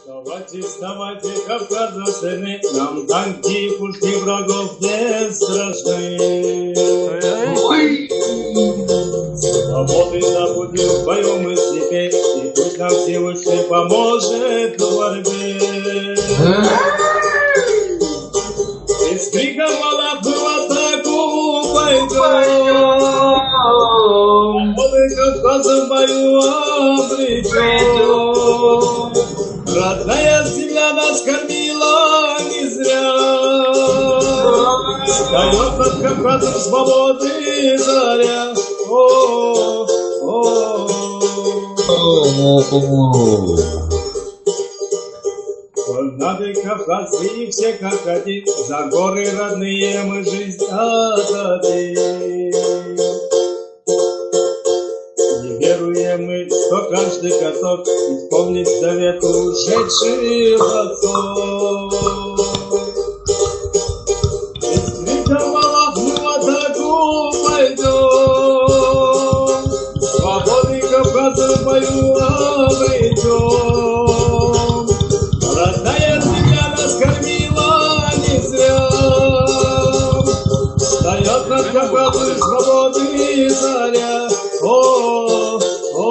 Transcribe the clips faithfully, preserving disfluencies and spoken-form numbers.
Вставайте, вставайте, Кавказа сыны, нам танки и пушки врагов не страшны. Ой! Свободы добудем в бою мы в степи, и пусть нам Всевышний поможет в борьбе. И с криком «Аллах!» мы в атаку пойдем. Свободы Кавказа в бою обретем. Родная земля нас кормила не зря. Встаёт над Кавказом свободы заря. О, о, о. Надо Кавказы все как один, за горы родные мы жизнь отдадим. Не веруем мы, что каждый каток исполнит завет ушедших отцов. Из крика «Аллах!» мы в атаку пойдём. Свободы Кавказа в бою обретём. Родная земля нас кормила не зря. Встаёт над Кавказом свободы заря. О, о, о.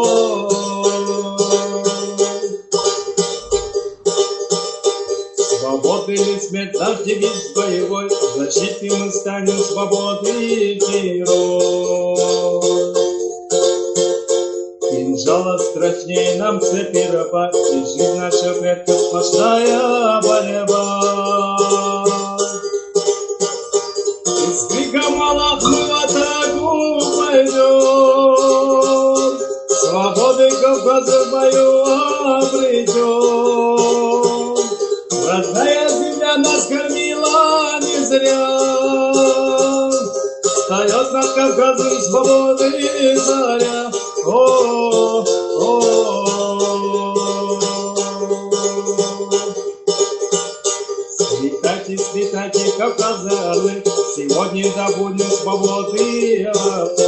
Свободы или смерть, наш девиз боевой, защитниками мы станем свободы и герой. Кинжала страшнее нам цепи раба, и жизнь наша предков сплошная борьба. И с криком «Аллах!» мы в атаку пойдём. Свободы Кавказа в бою обретём. Родная земля нас кормила не зря. Встаёт над Кавказом свободы заря. О, о, о. Слетайте, слетайте, Кавказы орлы, сегодня добудем свободы орлы.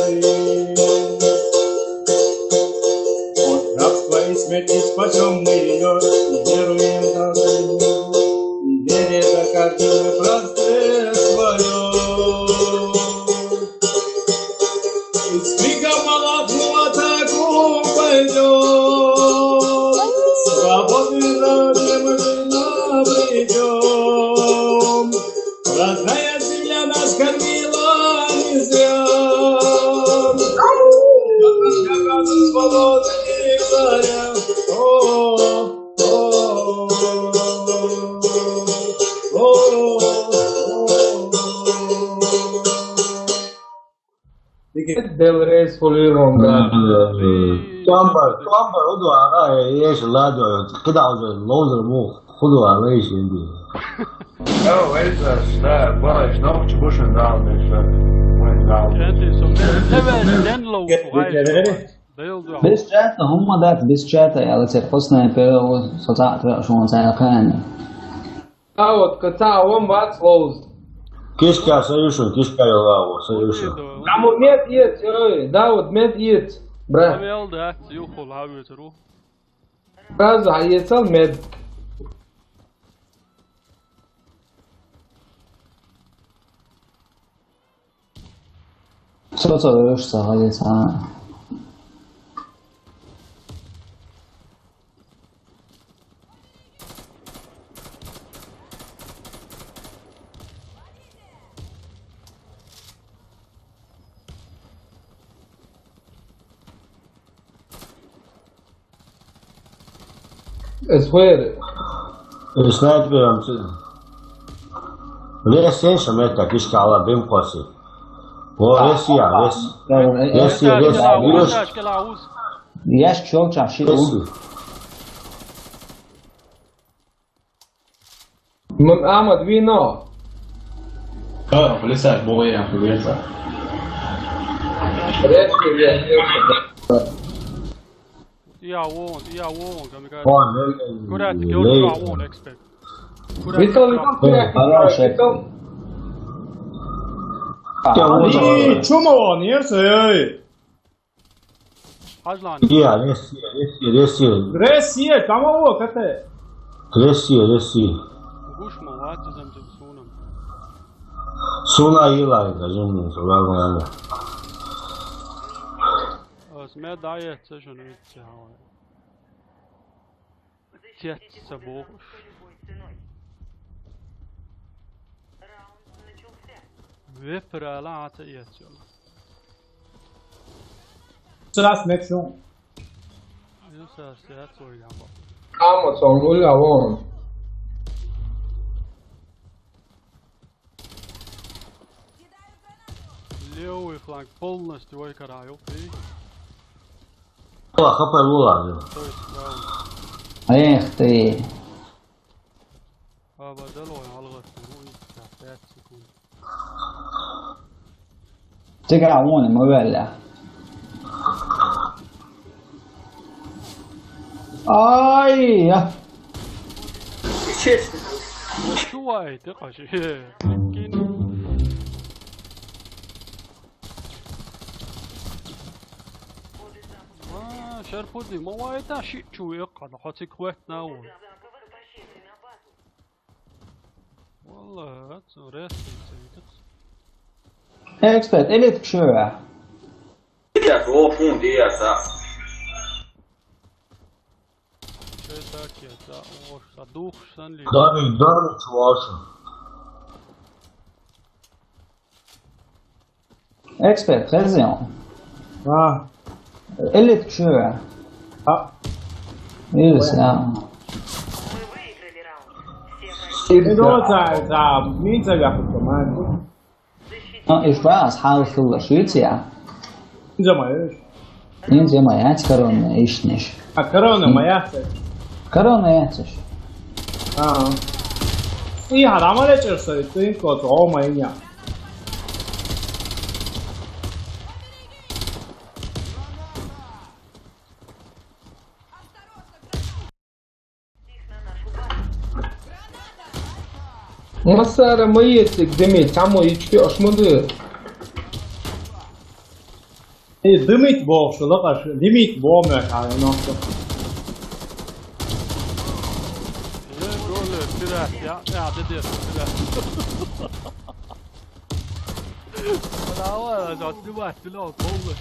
От рабства и смерти спасём мы её, и веруем даже, и вере докажем мы братство своё. И с криком «Аллах!» мы в атаку пойдём. Свободы ради мы обретём. Родная земля нас кормила не зря. Свободы заря. О, о, о, о, о. Del Rey Sullivan. Tombar, tombar, o da ara, e, eş, lado, kıda o da, lozer bu, kudu ara, eş, indi. Evo, već da, šta, Barış, ne moguće, bošan dal, nešto, moje dal. Četiri sam, ne, ne, ne, ne, low, ajde. Bez čata, humma dat, bez čata, ja, da se poznaje, pe, ovo, so ta, treba, što on sa, kan. Davut, kad sa, on vac, loz. Kiška, sa jušo, kiška, jo, lavo, sa jušo. Tamo med jec, joj, Davut, med jec, bra. Vel da, juhol, havi, ru. Raza, jesam med. Co to już zachodzi, co? Es fuere. Sniper am se. Res sen šameta, kiška ala bim kosi. O, res ja, res. Res ja, res. Još. Još čovča, ši. Res. Ahmad, vi no. Dobro, pa li sad boje, ako vjeca. Res je, res je. Ia uon, ia uon, că mi-a... Bun, nu, nu, corect, nu, că eu nu am uon expert. Vital, vital, corect, vital. Ii, čumo, nije se, ej. Hađ lan. Ia, res, res, res. Res, tamo ovo, kate. Россия, Россия. Гуш ма вац замту сунам. Суна йилай, гажим, суларвана. Ас ме дае цешон витсе хавай. Цец са бохуш. Вепрала аца ецел. Срас мекшун. Юсар сяц ойдан бо. Кама сон гуля вон. Левый фланг полностью ой караю. Ты. Ва, хапар вулар. То есть, да. Эх ты. Аба, дало, алгат, ну, и пять секунд. Цигара вон, ма валла. Ай, я. Честно. Чувай, ты хочешь? Кин. А, шарпуди, ма вай та ши чу экъа, да хати квет на вон. Валла, ацу рясти цайдыкъ. Эксперт, элит кшура. Я, о, фун, я, да. Чё так, я, да, о, а дух сан ли? Дари, дари, чуваша. Эксперт, хезион. А. Элит кшура. А. Ирис, а. Идоца, за, минца я команду. Ну, и фраз, хал хилла шуйция. Минца маеш. Минца маеш, корона, ишниш. А корона моя. Корона я цеш. А. И хадама лечерса, ты кот, о, моя. Масара маецик деми, тамо ички ашмады. Э, дымит бо, шулакаш, дымит бо, мя, а, но. Э, голе, пират, я, я, дедес, пират. Давай, я отбивать, пилот, голе.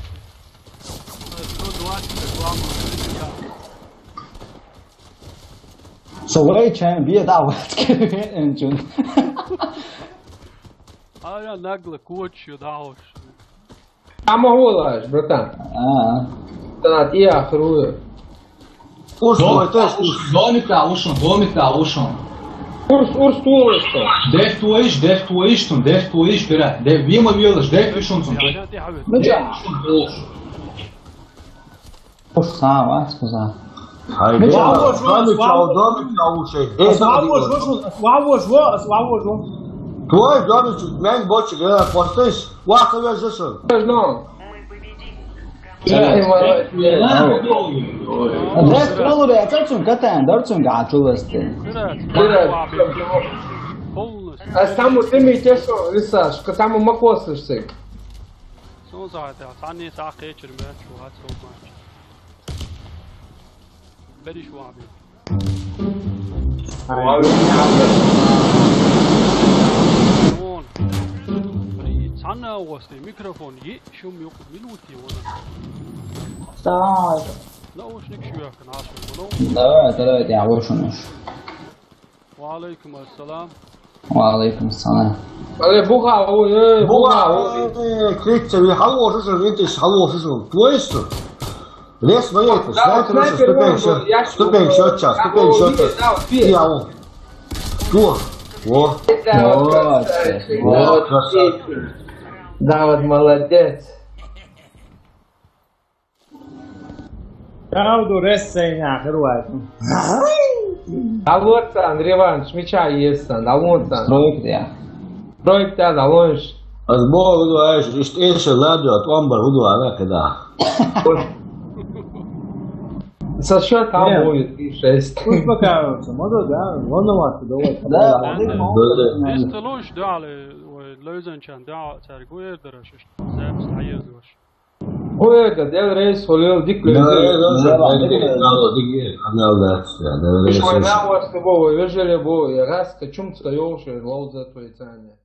Сто двадцать реклама. Савай чай бие да ватке энчун. А я нагло кочу да уж. А могу лаж, братан. А. Тана ти ахру. Уж, домика, уж, домика, уж, домика, уж. Урс, урс, тулышто. Деф туиш, деф туиш, тун, деф туиш, бира. Деф вима вилыш, деф ишун, тун. Ну чё? Уж сам, а, сказал. Ай, ну чё? Домика, домика, уж. Славу жо, славу жо, славу жо. Твой домик, мен бочик, я, постыш. Вахове жо. Жо. Дерт болур, я цацун катан, дорцун гачуласты. Полностью. А саму ты ми те, что, Лисаш, к саму макосышся. Сон заата, цани са кечир ме, чугат сон мач. Бери шуаби. Вон. Бери, цана уасты микрофон, е, шум ёк минути вона. Давай. Наушник шуяк, наушник, ну. Давай, давай, я вошунуш. Ва алейкум ассалам. Ва алейкум ассалам. Але, буха, ой, ой, буха, ой. Буха, ой, кричи, ви халоши, ви тиш халоши. Твоисто? Лес воюет, да, снайпер, снайпер, ступень, снайпер, всё, я ступень, всё, час, ступень, всё, час. Я, он. Кто? Во. Вот, красавчик. Вот, красавчик. Да, вот молодец. Правду ресейна хруат. Алорсан, реванш, меча естсан, алонсан. Строит я. Строит я, алонш. Аз бо удваеш, ишт эше ладио, томбар удвана кеда. Со счёта будет три шесть. Успокаиваться, модо, да? Вон на вас, давай. Да, да, да. Эсталуш, да, але, ой, лойзанчан, да, царгуер, да, рашиш. Зэпс, аезлуш. Ой, да, Девлет рейс холил, дик лейзер. Галдик, галдик, аналдакс, я, Девлет рейс. Ишвайна вас бо, вежере бо, я гас качум ца йолше, лолза твоицане.